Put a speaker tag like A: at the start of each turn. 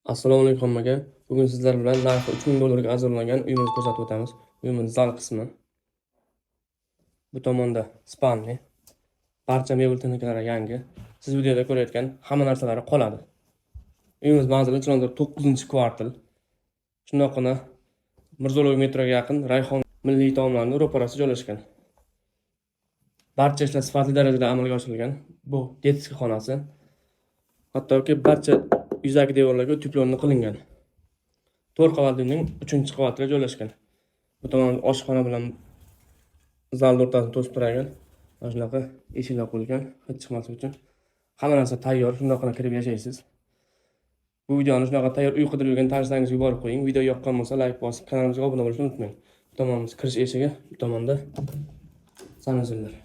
A: Assalomu alaykum hammaga. Bugun sizlar bilan narxi 3000 dollarga arzonlagan uyimizni ko'rsatib o'tamiz. Uyimiz zal qismi. Bu tomonda спальный. Barcha mebel texnikalari yangi. Siz videoda ko'rayotgan hamma narsalari qoladi. Uyimiz manzili Chilonzor 9-kvartal. Shundoqqina Mirzo Ulug'bek metroga yaqin, Rayhon milliy taomlarning ro'parasida joylashgan. Barcha ishlar sifatli darajada amalga oshirilgan. Bu детский xonasi. Hattoki barcha yuzaki devorlarga утеплённый qilingan. 4 qavatli uyning 3-qavatida joylashgan. Bu tomon oshxona bilan zalni o'rtasini to'sib turgan. Mana shunaqa eshiklar qo'yilgan, hid chiqmaslik uchun. Hamma narsa tayyor, shundoqqina kirib yashaysiz. Bu videoni shunaqa tayyor uy qidirib yurgan tanishlaringizga yuborib qo'ying. Video yoqqan bo'lsa, layk bosib, kanalimizga obuna bo'lishni unutmang. Bu tomonimiz kirish eshigi, bu tomonda санузел lar.